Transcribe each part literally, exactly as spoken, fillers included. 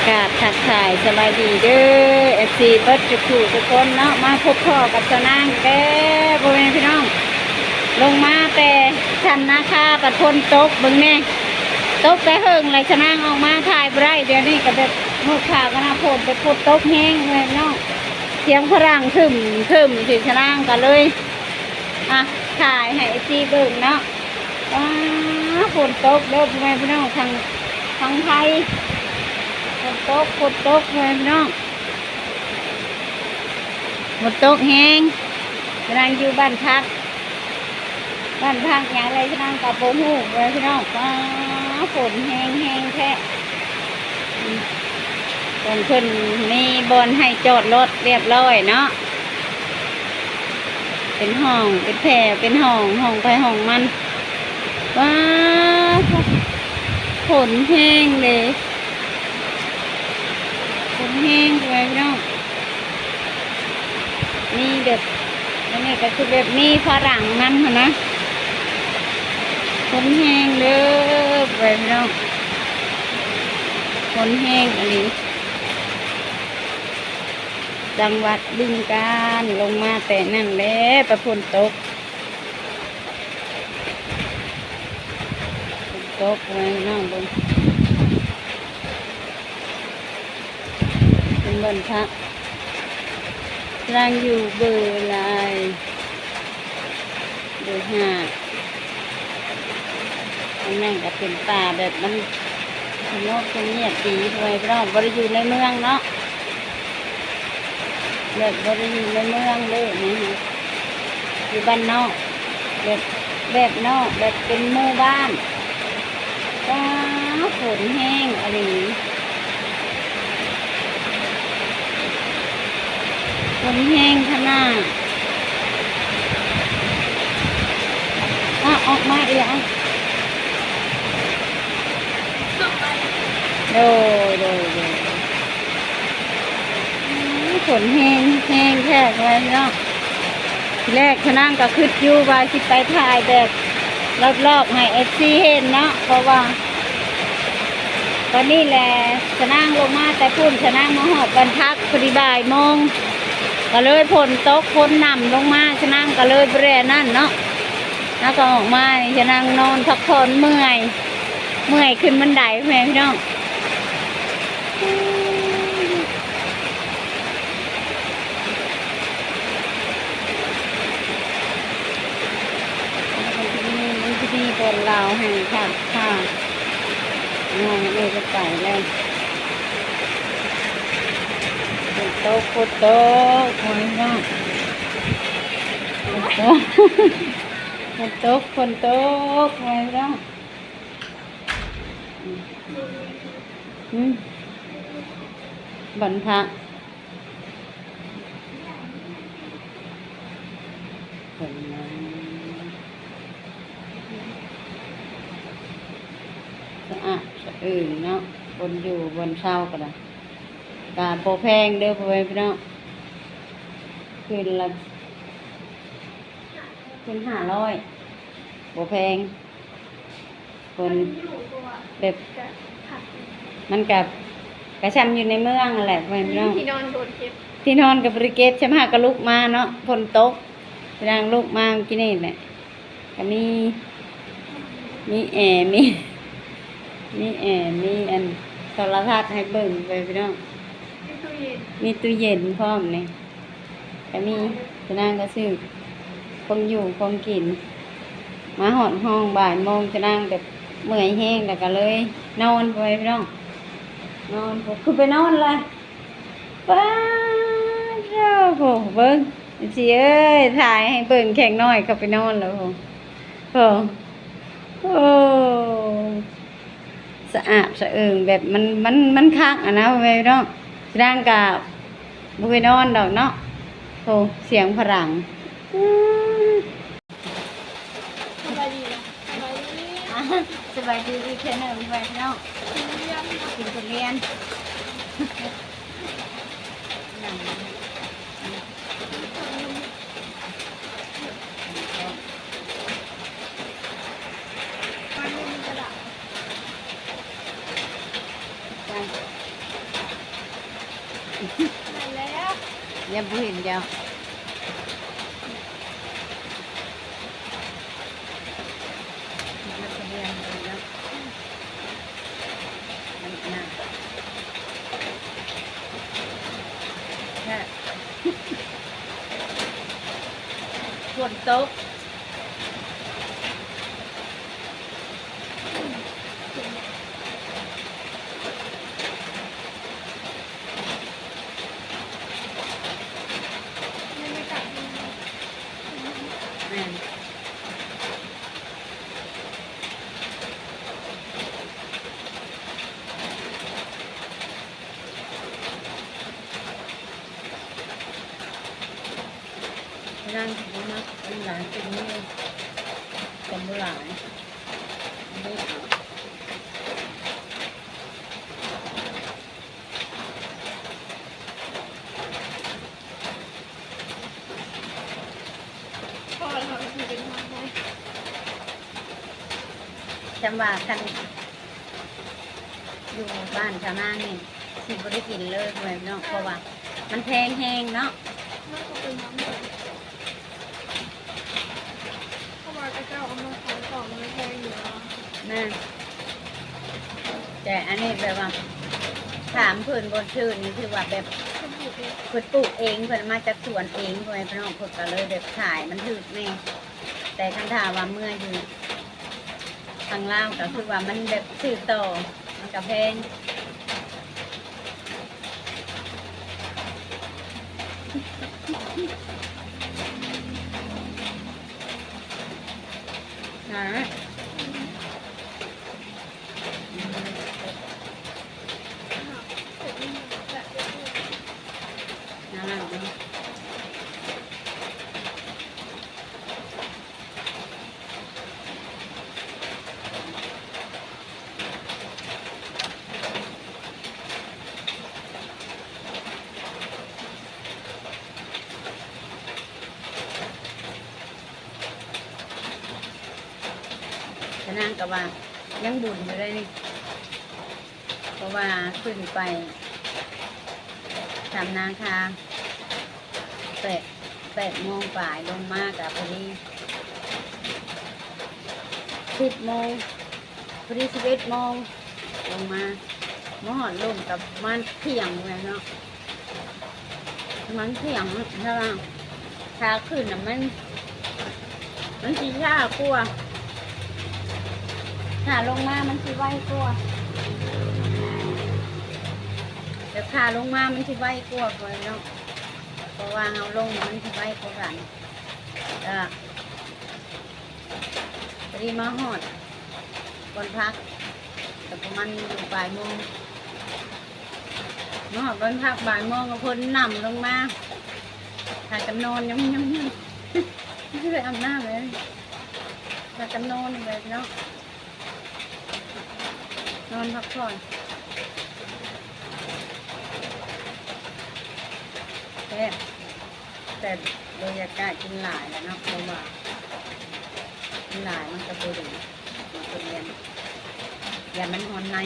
กราบทักทายสบายดีเด้อ เอฟซี เบิดทุกผู้ทุกคนเนาะ มาพบพ้อกับสาวนางแกพ่อแม่พี่น้อง ลงมาแต่ชันนาคา ปัดฝนตก เบิ่งแน่ ตกแต่เฮิงเลย สาวนางออกมาถ่ายบ่ได้ เดี๋ยวนี้ก็แบบมืดค่ำก็นะ ฝน แบบฝนตกแฮงพ่อแม่พี่น้อง เสียงฝรั่งครึ้มครึ้มสิ สาวนางก็เลย อ่ะ ถ่ายให้ เอฟซี เบิ่งเนาะ ว้า ฝนตกเด้อพ่อแม่พี่น้อง ทาง ทางไทย ฝนตก ฝนตกพ่อแม่พี่น้อง ฝนตกแฮง กำลังอยู่บ้านพัก บ้านพักหยังไรกำลังกับบ่ฮู้พ่อแม่พี่น้อง ว้า ฝนแฮงแฮงแท้ อืม เพิ่น เพิ่นมีบ่อนให้จอดรถเรียบร้อยเนาะ เป็นห้อง เป็นแถว เป็นห้อง ห้องไผห้องมัน ว้า ฝนแฮงเลย ฝนแฮงเลยพี่น้อง มีแบบ อันนี้ก็คือแบบมีฝรั่งนำหั้นนะ ฝนแฮงเด้อไปพี่น้อง ฝนแฮงอันนี้ จังหวัดบึงกาฬ ลงมาแต่นั่นแหละ ไปฝนตก ฝนตกไปพี่น้องเบิ่ง เป็นบ้านพัก สร้างอยู่เบอร์ลาย เบอร์ห้า อันนั้นก็เป็นป่าแบบมันสงบเงียบดี พ่อแม่พี่น้อง บ่ได้อยู่ในเมืองเนาะ แบบบ่ได้อยู่ในเมืองเลยนี่ฮะ อยู่บ้านนอก แบบ แบบนอก แบบเป็นหมู่บ้าน ว้า ฝนแฮงอะหลี ฝนแฮงขนาด อ่ะ ออกมาอีกแล้ว โดย โดย โดย อืม ฝนแฮง แฮงแท้ไว้เนาะ ทีแรกสาวนางก็คิดอยู่ว่าสิไปถ่ายแบบรอบๆให้ เอฟซี เห็นเนาะ เพราะว่า ตอนนี้แหละ สาวนางลงมาแต่พุ้น สาวนางมาฮอดบ้านพักพอดีบ่ายโมง ก็เลยฝนตก ฝนหนำลงมา สาวนางก็เลยบ่ได้นั่นเนาะ แล้วก็ออกมานี่ สาวนางนอนพักผ่อน เมื่อย เมื่อยขึ้นบันไดพ่อแม่พี่น้อง มันจะมี มันจะมีบอลลาวให้ค่ะ ค่ะ น้องเมย์ก็ไปแล้ว ฝนตก ฝนตก พ่อแม่พี่น้อง ฝนตก ฝนตก ฝนตก พ่อแม่พี่น้อง อืม อืม บ้านพัก สวยงาม สะอาดสะอื้นเนาะ บอนอยู่บอนเซาก็ได้ ก็บ่แพงเด้อพ่อแม่พี่น้อง คืนละ คืนห้าร้อย บ่แพง คนแบบ มันกับกะซ่ำอยู่ในเมืองนั่นแหละพ่อแม่พี่น้อง ที่นอนโดนเก็บ ที่นอนก็บ่ได้เก็บ ซ่ำหากะลุกมาเนาะ ฝนตก กำลังลุกมาเมื่อกี้นี่แหละ ก็มี มีแอร์ มี มีแอร์ มีอันโทรทัศน์ให้เบิ่งไปพี่น้อง มีตู้เย็น มีตู้เย็นพร้อมนี่ ก็มี สาวนางก็ซื้อของอยู่ของกิน มาฮอดห้องบ่ายโมง สาวนางแบบเมื่อยแฮง แล้วก็เลยนอนไปพี่น้อง นอน คือไปนอนเลย ป๊าดโถ่ โห เบิ่ง เอฟซี เอ้ย ถ่ายให้เบิ่ง แขกน้อยเข้าไปนอนแล้ว โห โห โอ้ สะอาดสะเอิง แบบมัน มัน มันคักอะนะ พ่อแม่พี่น้อง สาวนางก็บ่ไปนอนดอกเนาะ โห เสียงฝรั่ง อืม สบายดีนะ สบายดี อ่ะ สบายดีอีกเทื่อหนึ่งไปเนาะ กินทุเรียน กินทุเรียน ไป นั่นแล้ว ยังบ่เห็นเจ้า มาทะเบียนเลยเนาะ มันน่ะ ค่ะ ฝนตก แม่น นั่งถึงมาเป็นหลายเป็นนี่ คนบ่หลาย ไม่เอา พ่อเราคือเป็นพ่อได้ จำว่าคัน อยู่บ้านชาวนานี่ สิบ่ได้กินเลยพ่อแม่พี่น้อง เพราะว่ามันแพงแฮงเนาะ มันก็เป็นน้ำเหลือง เพราะว่าเขาเจ้าเอามาขายต่อมันแพงอยู่แล้ว นะ แต่อันนี้แบบว่า ถามเพิ่นบ่ซื้อนี่ถือว่าแบบ เพิ่นปลูกเอง เพิ่นปลูกเอง เพิ่นมาจากสวนเองพ่อแม่พี่น้อง เพิ่นก็เลยแบบขายมันถูกแน่ แต่คันถ้าว่าเมื่ออยู่ ทางลาวก็คือว่ามันแบบซื้อต่อ มันก็แพง นะ นะ แต่นางก็ว่ายังบุญอยู่เลยนี่ เพราะว่าขึ้นไปทำนาคา แปด แปดโมงปลาย ลงมาก็พอดี สิบโมง พอดี สิบเอ็ดโมง ลงมา มาฮอดลงกับประมาณเที่ยงเลยเนาะ มันเที่ยง ถ้าว่า ถ้าขึ้นน่ะมัน มันสิช้ากว่า ถ้าลงมามันสิไวกว่า แต่ถ้าลงมามันสิไวกว่าเนาะ เพราะว่าเฮาลงมันสิไวกว่ากัน ก็ พอดีมาฮอดบ่อนพัก ก็ประมาณอยู่บ่ายโมง มาฮอดบ่อนพักบ่ายโมง ก็พ่นน้ำลงมา พากันนอนยังยังยัง ไม่ได้อาบน้ำเลย พากันนอนเลยเนาะ นอนพักผ่อน แซ่บ แต่บ่อยากจะกินหลายแล้วเนาะ เพราะว่ากินหลายมันก็บ่ดี มันก็เรียน อย่ามันฮ้อนใน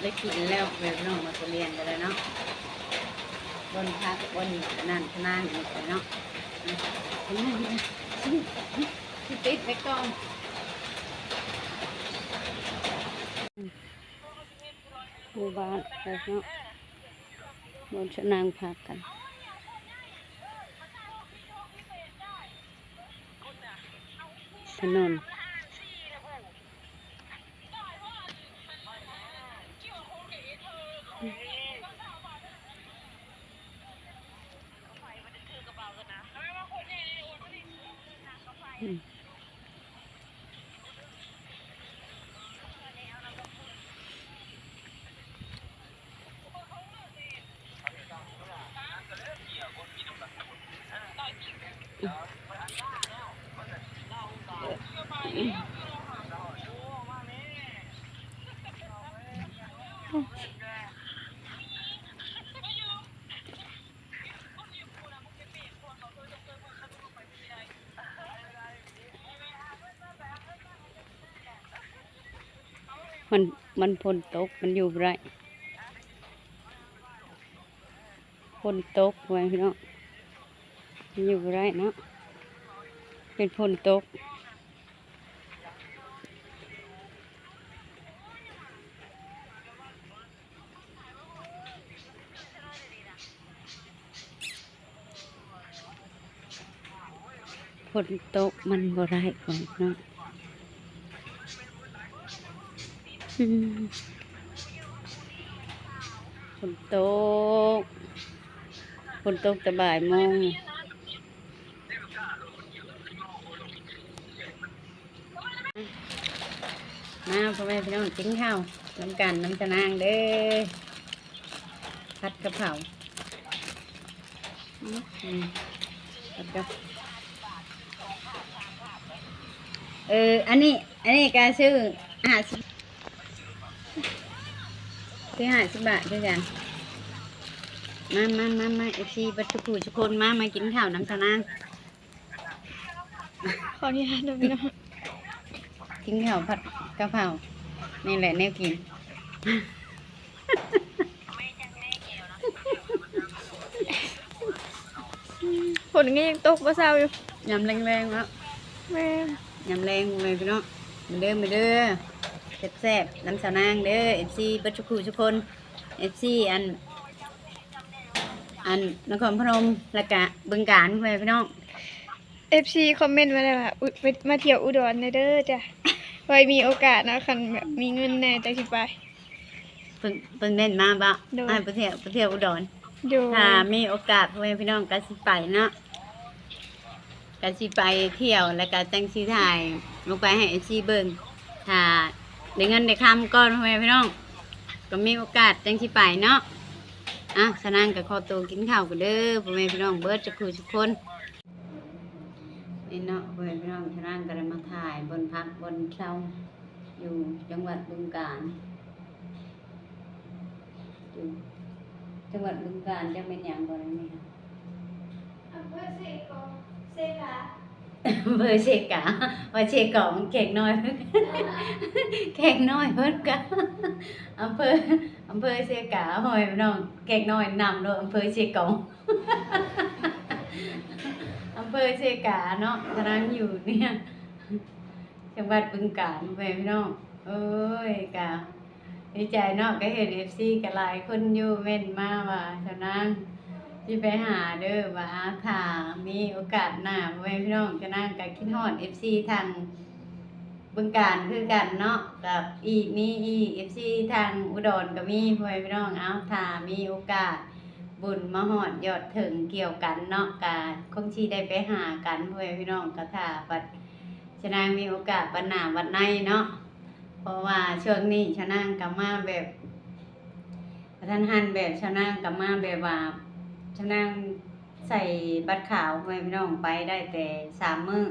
ได้กินแล้วแบบน้องมาเรียนกันแล้วเนาะ บนพักบนนั่นนั่งอีกแล้วเนาะ สิปิดไว้ก่อน หมู่บ้านเนาะ บนชะนางพักกัน ถนน อืม เออ มัน มันฝนตก มันอยู่บ่ได้ ฝนตกไว้พี่น้อง มันอยู่บ่ได้เนาะ เป็นฝนตก ฝนตกมันบ่ได้ของเนาะ อืม ฝนตก ฝนตกแต่บ่ายโมง มาพ่อแม่พี่น้องกินข้าวนำกันนำสนางเด้อ ผัดกะเพรา อืม ผัดกะ เออ อันนี้ อันนี้ก็ซื้อห้าสิบ ซื้อห้าสิบบาทคือกัน มา มา มา มา เอฟซี เบิดทุกผู้ทุกคน มา มากินข้าวนำสนาง ขออนุญาตเด้อพี่น้อง กินข้าวผัดกะเพรา นี่แหละแนวกิน ฝนก็ยังตกบ่เซาอยู่ ยามแลงๆ เนาะ แม่น ยามแลง พ่อแม่พี่น้อง มาเด้อ มาเด้อ แซ่บๆ นำสาวนางเด้อ เอฟซี เบิดทุกผู้ทุกคน เอฟซี อัน อันนครพนม แล้วก็บึงกาฬ พ่อแม่พี่น้อง เอฟซี คอมเมนต์มาแล้วว่า อุ- มาเที่ยวอุดรแหน่เด้อจ้ะ ไว้มีโอกาสเนาะ คันแบบมีเงินแหน่จั่งสิไป เพิ่น เพิ่นเม้นมาบ่ โดย ให้ไปเที่ยว ไปเที่ยวอุดร โดย ถ้ามีโอกาส พ่อแม่พี่น้องก็สิไปเนาะ ก็สิไปเที่ยว แล้วก็จั่งสิถ่ายลงไปให้ เอฟซี เบิ่ง ถ้าได้เงินได้คำก่อน พ่อแม่พี่น้อง ก็มีโอกาสจั่งสิไปเนาะ อ่ะ สาวนางก็ขอตัวกินข้าวก่อนเด้อ พ่อแม่พี่น้อง เบิดทุกผู้ทุกคน นี่เนาะ พ่อแม่พี่น้อง สาวนางก็ได้มาถ่ายบ่อนพักบ่อนเช่า อยู่จังหวัดบึงกาฬ อยู่จังหวัดบึงกาฬ จักแม่นหยังบ่นี่คะ อำเภอเซกอง เซกา อำเภอเซกา ว่าเซกอง แขกน้อย แขกน้อยเพิ่นกะ อำเภอ อำเภอเซกา พ่อแม่พี่น้อง แขกน้อยนำโลด อำเภอเซกอง อำเภอเซกาเนาะ สาวนางอยู่เนี่ย จังหวัดบึงกาฬ พ่อแม่พี่น้อง เอ้ย กะดีใจเนาะ ก็เห็น เอฟซี ก็หลายคนอยู่ เม้นมาว่า สาวนางสิไปหาเด้อ ว่าถ้ามีโอกาสหน้า พ่อแม่พี่น้อง สาวนางก็คิดฮอด เอฟซี ทางบึงกาฬคือกันเนาะ กับอีก มีอีก เอฟซี ทางอุดรก็มี พ่อแม่พี่น้อง เอา ถ้ามีโอกาสบุญมาฮอดยอดเถิงเกี่ยวกันเนาะ ก็คงสิได้ไปหากัน พ่อแม่พี่น้อง ก็ถ้าบัด สาวนางมีโอกาสบัดหน้าบัดในเนาะ เพราะว่าช่วงนี้สาวนางก็มาแบบกะทันหัน แบบสาวนางก็มาแบบว่า สาวนางใส่บัตรขาว พ่อแม่พี่น้อง ไปได้แต่สามมื้อ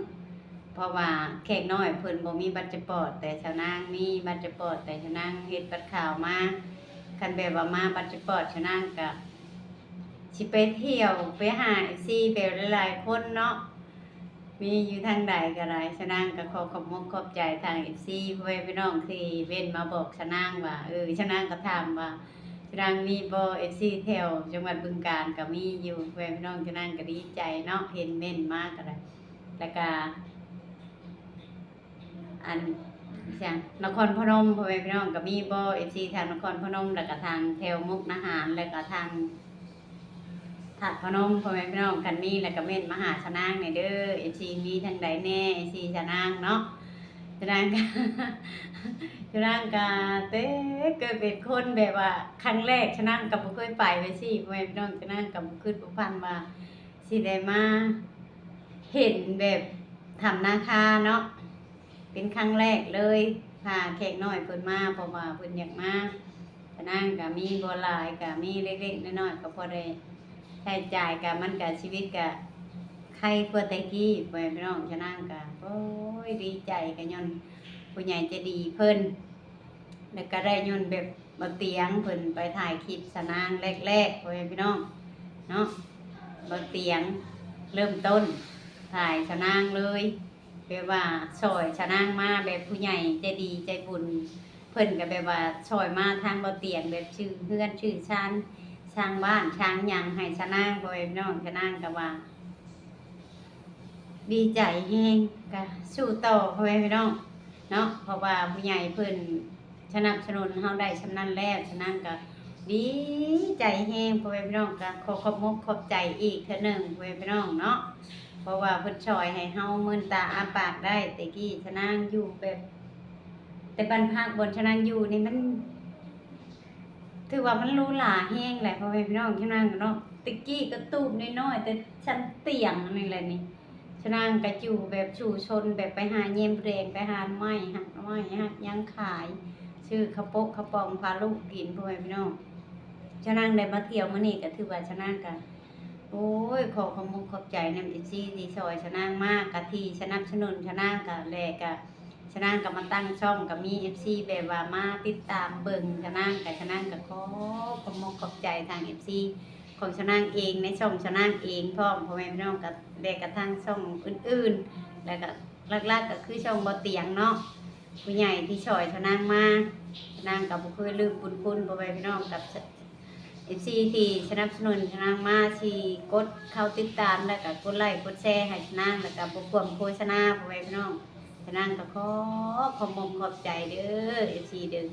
เพราะว่าแขกน้อยเพิ่นบ่มีบัตรสปอร์ต แต่สาวนางมีบัตรสปอร์ต แต่สาวนางเฮ็ดบัตรขาวมา คันแบบว่ามาบัตรสปอร์ต สาวนางก็สิไปเที่ยวไปหา เอฟซี แบบหลายๆคนเนาะ มีอยู่ทางใดก็ได้ สาวนางก็ขอขอบมกขอบใจทาง เอฟซี พ่อแม่พี่น้องที่เม้นมาบอกสาวนางว่า เออ สาวนางก็ถามว่า สาวนางมีบ่ เอฟซี แถวจังหวัดบึงกาฬก็มีอยู่ พ่อแม่พี่น้อง สาวนางก็ดีใจเนาะ เห็นเม้นมาก็ได้ แล้วก็ อัน อิหยัง นครพนม พ่อแม่พี่น้องก็มีบ่ เอฟซี ทางนครพนม แล้วก็ทางแถวมุกดาหาร แล้วก็ทาง ธาตุพนม พ่อแม่พี่น้อง คันมีแล้วก็เม้นมาหาสาวนางแหน่เด้อ เอฟซี มีทางใดแหน่ เอฟซี สาวนางเนาะ สาวนางก็ สาวนางก็แต่เกิดเป็นคนแบบว่าครั้งแรก สาวนางก็บ่เคยไปว่าซี่ พ่อแม่พี่น้อง สาวนางก็บ่คิดบ่ฝันว่าสิได้มาเห็นแบบถ้ำนาคาเนาะ เป็นครั้งแรกเลย พาแขกน้อยเพิ่นมา เพราะว่าเพิ่นอยากมา สาวนางก็มีบ่หลาย ก็มีเล็กๆน้อยๆ ก็พอได้ใช้จ่าย ก็มันก็ชีวิตก็ไคกว่าแต่กี้ พ่อแม่พี่น้อง สาวนางก็ โอ้ย ดีใจก็ย้อนผู้ใหญ่ใจดีเพิ่น แล้วก็ได้ย้อนแบบ บ่าวเตียงเพิ่นไปถ่ายคลิปสาวนางแรกๆ พ่อแม่พี่น้องเนาะ บ่าวเตียงเริ่มต้นถ่ายสาวนางเลย แบบว่าซ่อยสาวนางมา แบบผู้ใหญ่ใจดีใจบุญ เพิ่นก็แบบว่าซ่อยมาทางบ่าวเตียง แบบซื้อเฮือนซื้อซาน สร้างบ้านสร้างหยังให้สาวนาง พ่อแม่พี่น้อง สาวนางก็ว่า ดีใจแฮง ก็สู้ต่อพ่อแม่พี่น้องเนาะ เพราะว่าผู้ใหญ่เพิ่นสนับสนุนเฮาได้ส่ำนั้นแล้ว สาวนางก็ดีใจแฮงพ่อแม่พี่น้อง ก็ขอขอบมกขอบใจอีกเทื่อหนึ่งพ่อแม่พี่น้องเนาะ เพราะว่าเพิ่นซ่อยให้เฮามื่นตาอ้าปากได้ แต่กี้สาวนางอยู่แบบ แต่บ้านพักบ่อนสาวนางอยู่นี่มัน ถือว่ามันหรูหราแฮงแหละพ่อแม่พี่น้อง สาวนางเนาะ แต่กี้กระตูบน้อยๆ แต่ชั้นเตียงนี่แหละนี่ สาวนางก็อยู่แบบสู่ชน แบบไปหาแยมแดง ไปหาไม้ หักไม้ หักหยังขาย ซื้อข้าวโป๊ะข้าวปองพาลูกกินพ่อแม่พี่น้อง สาวนางได้มาเที่ยวมื้อนี้ก็ถือว่าสาวนางก็ โอ้ย ขอขอบมกขอบใจนำ เอฟซี ที่ซ่อยสาวนางมา กะที่สนับสนุนสาวนาง กะ และกะ สาวนางก็มาตั้งช่อง ก็มี เอฟซี แบบว่ามาติดตามเบิ่งสาวนาง กะ สาวนางก็ขอขอบมกขอบใจทาง เอฟซี ของสาวนางเอง ในช่องสาวนางเองพร้อม พ่อแม่พี่น้อง กะ และกะทางช่องอื่นๆ แล้วกะหลักๆ ก็คือช่องบ่าวเตียงเนาะ ผู้ใหญ่ที่ซ่อยสาวนางมา สาวนางก็บ่เคยลืมบุญคุณพ่อแม่พี่น้อง กับ เอฟซี ที่สนับสนุนสาวนางมา ที่กดเข้าติดตาม แล้วก็กดไลค์กดแชร์ให้สาวนาง แล้วก็บ่ควมโฆษณาพ่อแม่พี่น้อง สาวนางก็ขอขอบมกขอบใจเด้อ เอฟซี เด้อ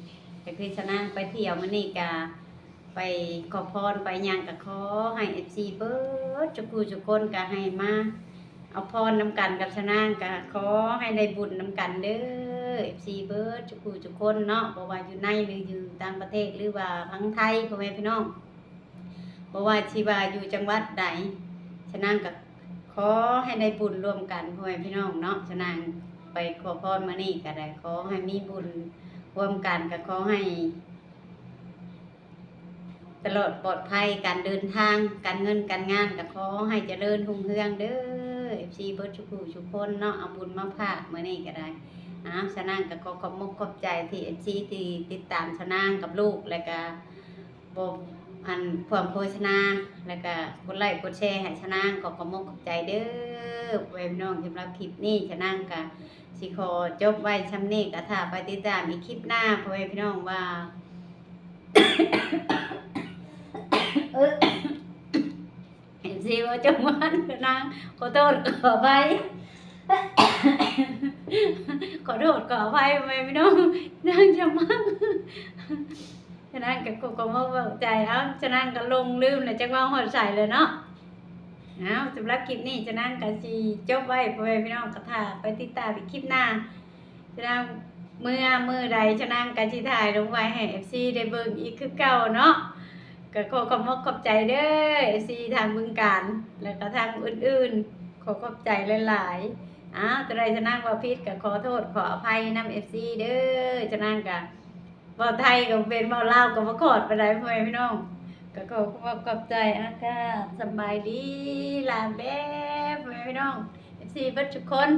ก็คือสาวนางไปเที่ยวมื้อนี้ก็ไปขอพรไปหยังก็ขอให้ เอฟซี เบิดทุกผู้ทุกคนก็ให้มา เอาพรนำกันกับสาวนาง ก็ขอให้ได้บุญนำกันเด้อ เอฟซี เบิดทุกผู้ทุกคนเนาะ บ่ว่าอยู่ในหรืออยู่ต่างประเทศ หรือว่าพังไทยพ่อแม่พี่น้อง บ่ว่าสิว่าอยู่จังหวัดใด สาวนางก็ขอให้ได้บุญร่วมกันพ่อแม่พี่น้องเนาะ สาวนางไปขอพรมื้อนี้ก็ได้ ขอให้มีบุญร่วมกัน ก็ขอให้ ตลอดปลอดภัย การเดินทาง การเงินการงานก็ขอให้เจริญรุ่งเรืองเด้อ เอฟซี เบิดทุกผู้ทุกคนเนาะ เอาบุญมาฝากมื้อนี้ก็ได้ อ้าว สาวนางก็ขอขอบมกขอบใจที่ เอฟซี ที่ติดตามสาวนางกับลูก แล้วก็บ่ อัน ความโฆษณา แล้วก็กดไลค์กดแชร์ให้สาวนาง ขอขอบมกขอบใจเด้อพ่อแม่พี่น้อง สำหรับคลิปนี้สาวนางก็สิขอจบไว้ส่ำนี้ ก็ถ้าไปติดตามอีกคลิปหน้าพ่อแม่พี่น้องว่า เออ เอฟซี ว่าจังหวัดนาง ขอโทษขออภัย ขอโทษขออภัยพ่อแม่พี่น้อง นางจะมัก สาวนางก็ขอขอบมกขอบใจ เอ้า สาวนางก็หลงลืมแล้ว จักเว้าฮอดไสแล้วเนาะ เอ้า สำหรับคลิปนี้สาวนางก็สิจบไว้พ่อแม่พี่น้อง ก็ถ้าไปติดตามอีกคลิปหน้า สาวนางเมื่อมื้อใดสาวนางก็สิถ่ายลงไว้ให้ เอฟซี ได้เบิ่งอีกคือเก่าเนาะ ก็ขอขอบมกขอบใจเด้อ เอฟซี ทางบึงกาฬ แล้วก็ทางอื่นๆ ขอขอบใจหลายๆ อ้าว ตัวใดสาวนางเว้าผิดก็ขอโทษขออภัยนำ เอฟซี เด้อ สาวนางก็เว้าไทยก็เป็น เว้าลาวก็บ่คล่องปานใดพ่อแม่พี่น้อง ก็ขอขอบขอบใจ อ่ะค่ะ สำบายดี ลาแบ๊ พ่อแม่พี่น้อง เอฟซี เบิดทุกคน